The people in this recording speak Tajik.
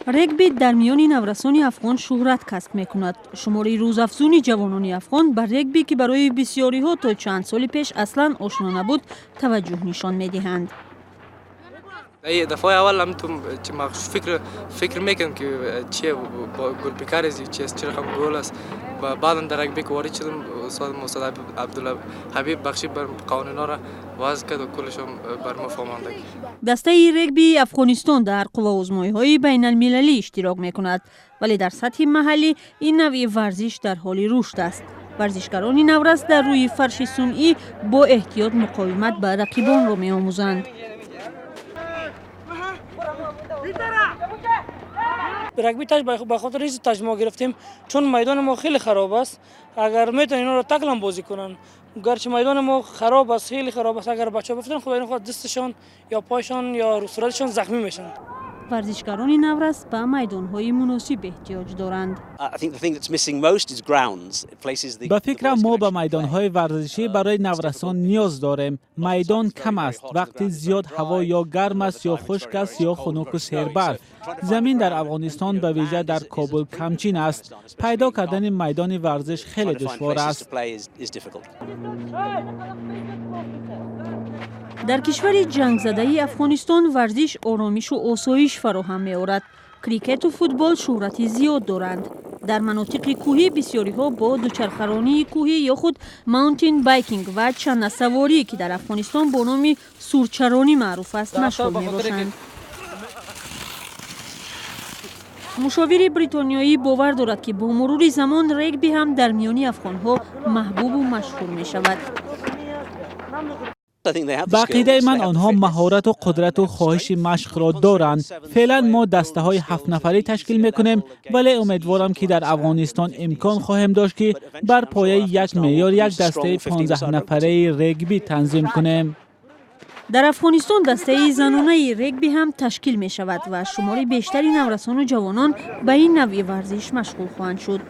Регби дар миёни наврасони афғон шӯҳрат касб мекунад. Шумори рӯзафзуни ҷавонони афғон ба регби, ки барои бисёриҳо то чанд соли пеш аслан ошно набуд, таваҷҷӯҳ нишон медиҳанд. Дафъаи аввал фикр мекардам, ки чие гулпикар, чист, чӣ рақам гол аст. Ва баъдан дар рагби ки ворид шудам, устод устод Абдулҳабиб Бахшӣ бар қонунҳоро вазъ кард ва куллашон бар мо фаҳмонданд. Дастаи регбии Афғонистон дар қувваозмоиҳои байналмилалӣ иштирок мекунад, вале дар сатҳи маҳаллӣ ин навъи варзиш дар ҳоли рушд аст. Варзишгарони наврас дар рӯи фарши сунъӣ бо эҳтиёт муқовимат ба рақибонро меомӯзанд. Рагби ба хотири ин таҷмӯъ гирифтем, чун майдони мо хеле хароб аст. Агар метавонанд, инҳоро таклам бозӣ кунанд. Гарчи майдони мо хароб аст, хеле хароб аст, агар бачаҳо бифтанд, худо нахоҳад, дасташон ё пойшон ё сураташон захмӣ мешаванд. Варзишгарони наврас ба майдонҳои муносиб эҳтиёҷ доранд. Ба фикрам, мо ба майдонҳои варзишӣ барои наврасон ниёз дорем. Майдон кам аст. Вақти зиёд ҳаво ё гарм аст, ё хушк аст, ё хунуку сербарф. Замин дар Афғонистон, ба вижа дар Кобул, камчин аст. Пайдо кардани майдони варзиш хеле душвор аст. Дар кишвари ҷангзадаи Афғонистон варзиш оромишу осоиш фароҳам меорад. Крикету футбол шӯҳрати зиёд доранд. Дар манотиқи кӯҳӣ бисёриҳо бо дучархаронии кӯҳӣ ё худ маунтин байкинг ва чанасаворӣ, ки дар Афғонистон бо номи сурчаронӣ маъруф аст, машғул мебошанд. Мушовири бритониёӣ бовар дорад, ки бо мурури замон регби ҳам дар миёни афғонҳо маҳбубу машҳур мешавад. Ба ақидаи ман, онҳо маҳорату қудрату хоҳиши машқро доранд. Феълан мо дастаҳои ҳафтнафарӣ ташкил мекунем, вале умедворам, ки дар Афғонистон имкон хоҳем дошт, ки бар пояи як меъёр як дастаи 15-нафараи регбӣ танзим кунем. Дар Афғонистон дастаи занонаи регби ҳам ташкил мешавад ва шумори бештари наврасону ҷавонон ба ин навъи варзиш машғул хоҳанд шуд.